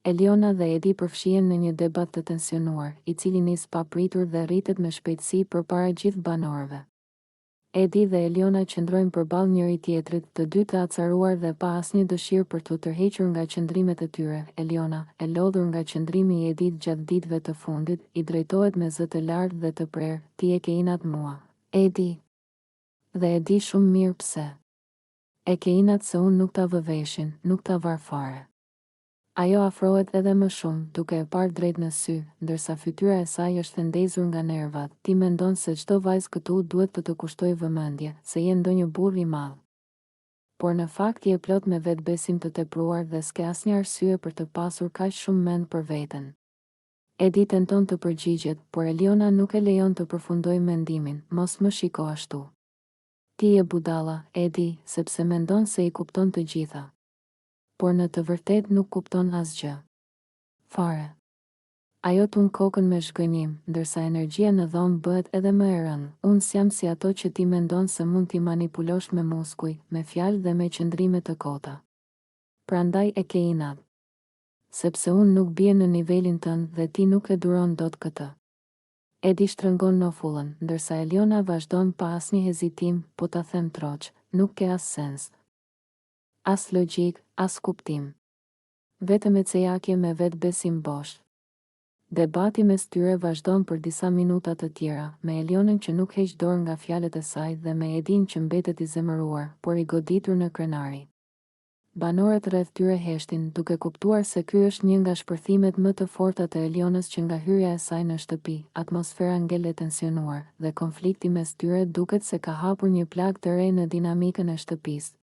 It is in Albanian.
Eliona dhe Edi përfshihen në një debat të tensionuar, i cili nis papritur dhe rritet me shpejtësi përpara gjithë banorëve. Edi dhe Eliona qëndrojnë përballë njëri-tjetrit, të dy të acaruar dhe pa asnjë dëshirë për t'u tërhequr nga qëndrimet e tyre. Eliona, e lodhur nga qëndrimi i Edit gjatë ditëve të fundit, i drejtohet me zë të lartë dhe të prerë, Ti e ke inat mua, Edi. Dhe e di shumë mirë pse. E ke inat se unë nuk ta vë veshin, nuk ta var fare. Ajo afrohet edhe më shumë, duke e parë drejt në sy, ndërsa fytyra e saj është e ndezur nga nervat, ti mendon se çdo vajzë këtu duhet të të kushtojë vëmendje, se je ndonjë burrë i madh. Por në fakt je plot me vetëbesim të tepruar dhe s'ke asnjë arsye për të pasur kaq shumë mend për veten. Edi tenton të përgjigjet, por Eliona nuk e lejon të përfundojë mendimin, mos më shiko ashtu. Ti je budalla, Edi, sepse mendon se i kupton të gjitha. Por në të vërtetë nuk kupton asgjë. Fare. Ajo tund kokën me zhgënjim, ndërsa energjia në dhomë bëhet edhe më e rëndë. Unë s'jam si ato që ti mendon se mund t'i manipulosh me muskuj, me fjalë dhe me qëndrime të kota. Prandaj e ke inat. Sepse unë nuk bie në nivelin tënd dhe ti nuk e duron dot këtë. Edi shtrëngon nofullën, ndërsa Eliona vazhdon pa asnjë hezitim, po ta them troç, nuk ke as sens. As logjikë, as kuptim. Vetëm ecejakje me vetëbesim bosh. Debati mes tyre vazhdon për disa minuta të tjera, me Elionën që nuk heq dorë nga fjalët e saj dhe me Edin që mbetet i zemëruar, por i goditur në krenari. Banorët rreth tyre heshtin, duke kuptuar se ky është një nga shpërthimet më të forta të Elionës që nga hyrja e saj në shtëpi, atmosfera ngel e tensionuar, dhe konflikti mes tyre duket se ka hapur një plagë të re në dinamikën e shtëpisë.